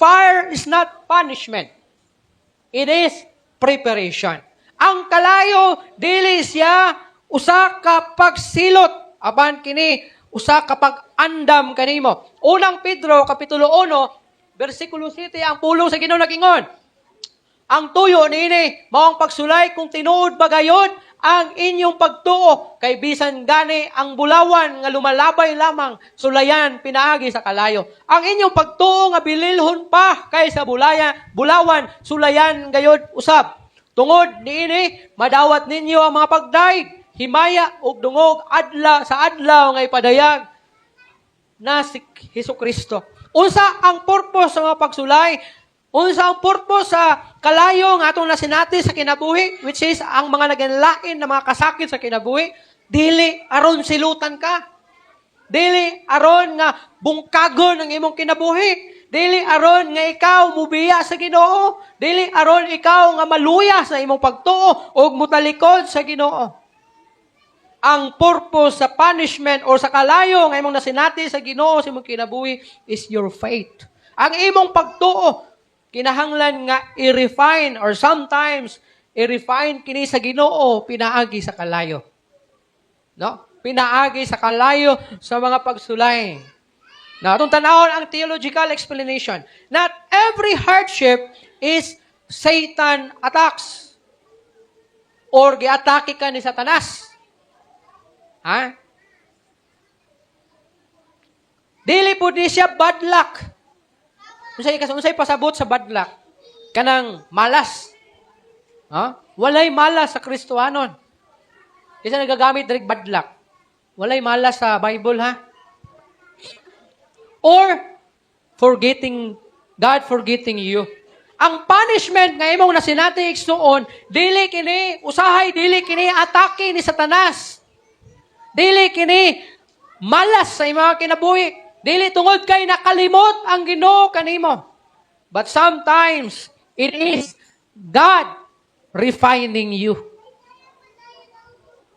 Fire is not punishment. It is preparation. Ang kalayo, dili siya usa ka pagsilot. Apan kini usa ka pag-andam kanimo. Unang Pedro kapitulo 1 bersikulo 7, ang pulong sa Ginoo nagingon: "Ang tuyo niini mao ang pagsulay kung tinuod ba gayod ang inyong pagtuo, kay bisan gani ang bulawan nga lumalabay lamang, sulayan pinaagi sa kalayo. Ang inyong pagtuo nga bililhon pa kaysa bulawan, sulayan gayod usab. Tungod niini madawat ninyo ang mga pagdaig, himaya ug dungog adla sa adlaw nga ipadayag na si Hesus Kristo." Unsa ang purpose sa mga pagsulay? Unsa ang purpose sa kalayo nga atong nasinati sa kinabuhi, which is ang mga naglain na mga kasakit sa kinabuhi? Dili aron silutan ka. Dili aron nga bungkagon ang imong kinabuhi. Dili aron nga ikaw mubiya sa Ginoo. Dili aron ikaw nga maluya sa imong pagtuo ug mutalikod sa Ginoo. Ang purpose sa punishment or sa kalayo nga imong nasinati sa Ginoo sa imong kinabuhi is your faith. Ang imong pagtuo kinahanglan nga i-refine or sometimes i-refine kini sa Ginoo pinaagi sa kalayo. No? Pinaagi sa kalayo, sa mga pagsulay. Na atong tanawon ang theological explanation. Not every hardship is Satan attacks or giatake ka ni Satanas. Ha? Dili po ni siya bad luck. Unsay pasabot sa bad luck? Kanang malas. Ha? Walay malas sa Kristohanon. Kasi nagagamit diri bad luck. Walay malas sa Bible, ha. Or forgetting God, forgetting you. Ang punishment nga imong nasinati, igsuon, dili kini usahay, dili kini atake ni Satanas. Dili kini malas sa imong kinabuhi. Dili tungod kay nakalimot ang Ginoo kanimo. But sometimes it is God refining you.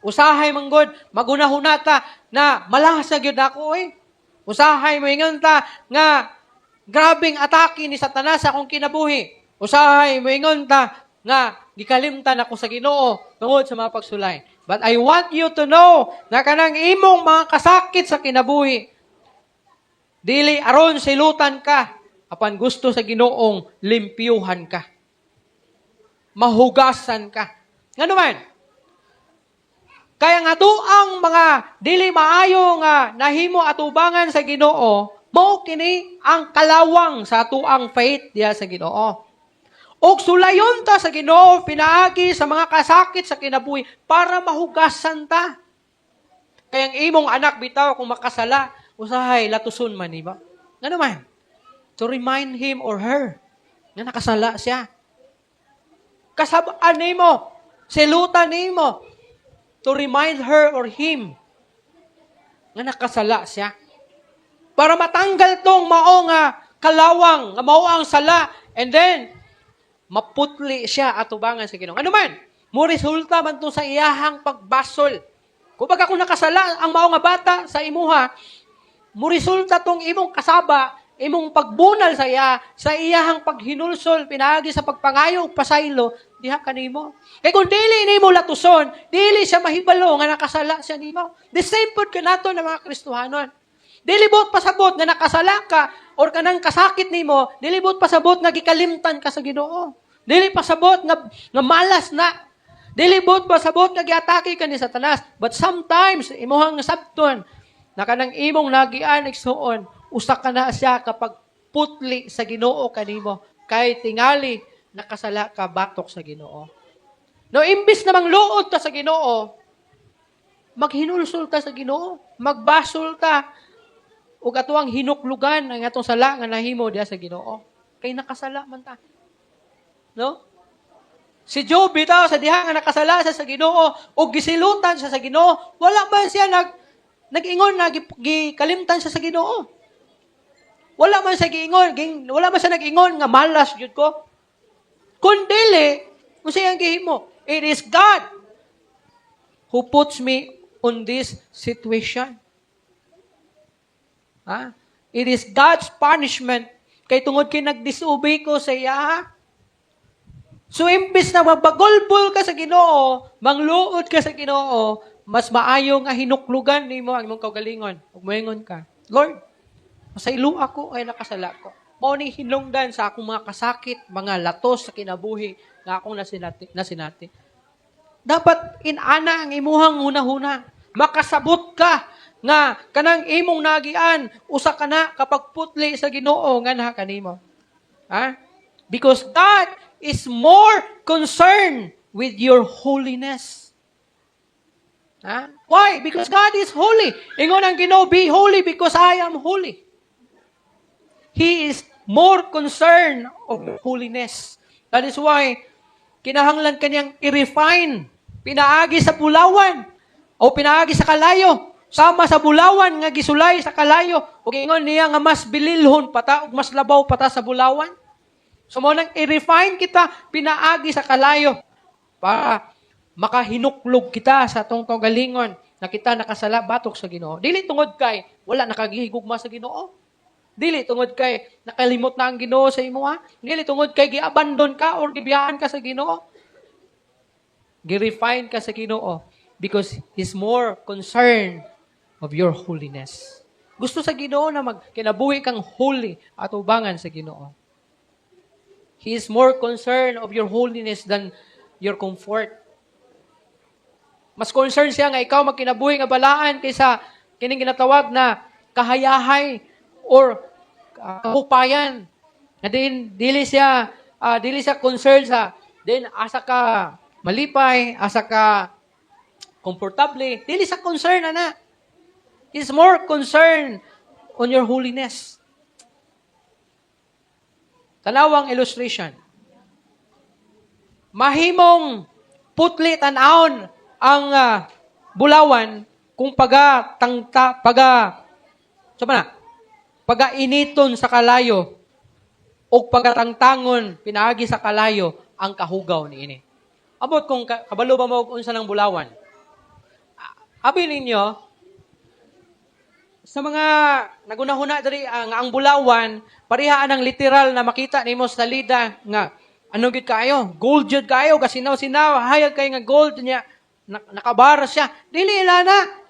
Usahay man gud magunahuna ta na malas na gyud ako oy. Usahay moingon ta nga grabing atake ni Satanas sa akong kinabuhi. Usahay moingon ta nga gikalimtan ako sa Ginoo tungod sa mga pagsulay. But I want you to know na kanang imong mga kasakit sa kinabuhi, dili aron silutan ka, apan gusto sa Ginoong limpyuhan ka. Mahugasan ka. Ngano man? Kaya nga ang mga dili maayo nga nahimo atubangan sa Ginoo, mao kini ang kalawang sa atuang faith diya sa Ginoo. Og sulayon ta sa Ginoo pinaagi sa mga kasakit sa kinabuhi para mahugasan ta. Kaya ang imong anak bitaw kung makasala, usahay latuson man nimo. Ngano man? To remind him or her nga nakasala siya. Kasabaan nimo, silutan nimo to remind her or him nga nakasala siya. Para matanggal tong mao nga kalawang, nga mao ang sala, and then maputli siya atubangan sa Ginoo. Ano man? Mo resulta man to sa iyahang pagbasol. Kumbaga kung nakasala ang mao nga bata sa imuha, mo resulta tong imong kasaba, imong pagbunal sa iya, sa iyahang paghinulsol, pinaagi sa pagpangayo og pasaylo diha kanimo. Kay kung dili nimo latuson, dili siya mahibalo nga nakasala siya nimo. The same pod kanato na mga Kristohanon. Dili buot pasabot nga nakasala ka or kanang kasakit nimo, dili buot pasabot nga gikalimtan ka sa Ginoo. Dili pasabot nga malas na. Dili buot pasabot nga giatake ka ni Satanas. But sometimes imuhang sabton na kanang imong nagian, igsuon, usa ka na siya kapag putli sa Ginoo kanimo kay tingali nakasala ka batok sa Ginoo. No, imbis na mangluod ta sa Ginoo, maghinulsol ta sa Ginoo, magbasol ta ug atoang hinuklugan ang atong sala nga nahimo diha sa Ginoo. Kay nakasala man ta. No? Si Job bitaw, sa diha nga nakasala siya sa Ginoo ug gisilutan siya sa Ginoo, wala man siya nag-ingon na gikalimtan siya sa Ginoo. Wala man siya nag-ingon nga malas gyud ko. Kung dili, unsa iyang gihimo? It is God who puts me on this situation. Ha? It is God's punishment Kay tungod kay nagdisobey ko sa iya. So imbes na mabagulbol ka sa Ginoo, mangluod ka sa Ginoo, mas maayo nga hinuklugan nimo ang imong kaugalingon. Ug moingon ka, "Lord, masaylo ako ay nakasala ko. Mao ni hinungdan sa akong mga kasakit, mga latos sa kinabuhi nga akong nasinati." Dapat inana ang imuhang hunahuna. Makasabot ka nga kanang imong nagian usa ka na kapag putli sa Ginoo nga naa kanimo. Ha? Because God is more concerned with your holiness. Ha? Why? Because God is holy. Ingon ang Ginoo, "Be holy because I am holy." He is more concerned of holiness. That is why kinahanglan kanyang i-refine. Pinaagi sa bulawan o pinaagi sa kalayo. Sama sa bulawan nga gisulay sa kalayo. Ug ingon niya nga mas bililhon pa ta ug mas labaw pa ta sa bulawan. So mao nang i-refine kita pinaagi sa kalayo para makahinuklog kita sa atong kaugalingon na kita nakasala batok sa Ginoo. Dili tungod kay wala nakagihigugma sa Ginoo. Dili tungod kay nakalimot na ang Ginoo sa imo ha. Dili tungod kay giabandon ka or gibiyaan ka sa Ginoo. Gi-refine ka sa Ginoo because He's more concerned of your holiness. Gusto sa Ginoo na magkinabuhi kang holy at ubangan sa Ginoo. He is more concerned of your holiness than your comfort. Mas concerned siya nga ikaw magkinabuhi nga balaan kaysa kining ginatawag na kahayahay or kahupayan. Nga din dili siya concerned sa din asa ka malipay, asa ka komportable. Dili siya concerned ana. He's more concerned on your holiness. Tanawang illustration. Mahimong putli tan-awon ang bulawan kung paga tangta paga sa na paga initon sa kalayo o pagatangtangon pinaagi sa kalayo ang kahugaw niini. Amot kung kabalo ba mo og unsa ng bulawan? Abi ninyo sa mga nagunahuna diri ang bulawan pareha ang literal na makita nimo sa salida nga ano gyud kaayo, gold gyud kaayo, kasinaw-sinaw, hayag kay nga gold niya, nakabara siya. Dili na.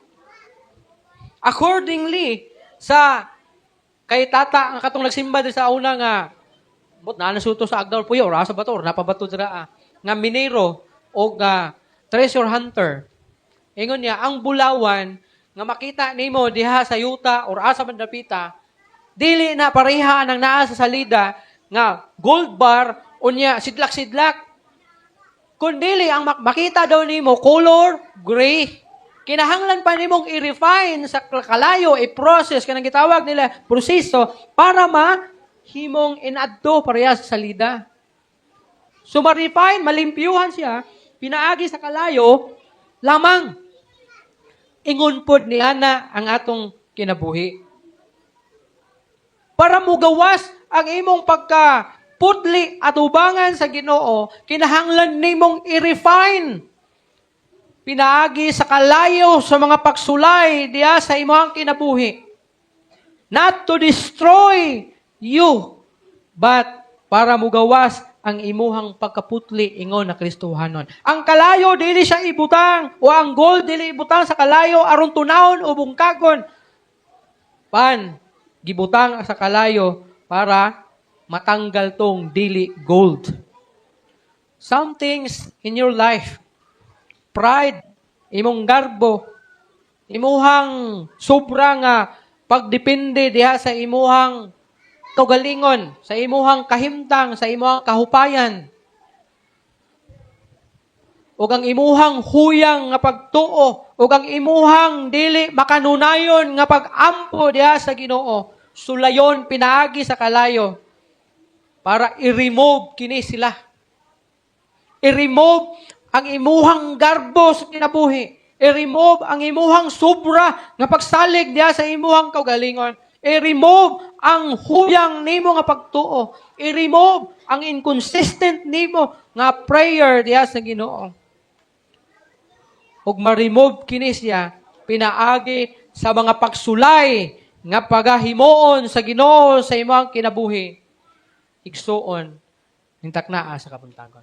Accordingly sa kay tata nga katong nagsimba diri sa una nga but naa nasuto sa Agdal Puyo or asa ba to or napabato dira nga minero o nga treasure hunter, ingon niya ang bulawan nga makita nimo diha sa yuta or asa man dapita, dili na pareha ang naa sa salida nga gold bar, unya sidlak-sidlak, kun dili ang makita daw nimo color gray. Kinahanglan pa nimong i-refine sa kalayo, i-process, kanang gitawag nila proseso para ma himong inadto pareha sa salida. So ma-refine, malimpyuhan siya pinaagi sa kalayo lamang. Ingon pod ni ana ang atong kinabuhi. Para mugawas ang imong pagka putli at ubangan sa Ginoo, kinahanglan nimong i-refine pinaagi sa kalayo sa mga pagsulay diya sa imong kinabuhi. Not to destroy you, but para mugawas ang imuhang pagkaputli ingon na Kristohanon. Ang kalayo dili siya ibutang o ang gold dili ibutang sa kalayo aron tunawon o bungkagon. Pan gibutang sa kalayo para matanggal tong dili gold. Some things in your life, pride, imong garbo, imuhang sobra nga pagdepende diha sa imuhang kaugalingon, sa imuhang kahimtang, sa imuhang kahupayan, ug ang imuhang huyang nga pagtuo, ug ang imuhang dili makanunayon nga pag-ampo diha sa Ginoo, sulayon pinaagi sa kalayo para i-remove kini sila. I-remove ang imuhang garbo sa kinabuhi. I-remove ang imuhang sobra nga pagsalig diha sa imuhang kaugalingon. I-remove ang huyang nimo nga pagtuo. I-remove ang inconsistent nimo nga prayer diha sa Ginoo. Ug ma-remove kini siya pinaagi sa mga pagsulay nga pagahimuon sa Ginoo sa imong kinabuhi. Igsuon, ning taknaa sa kabuntagon.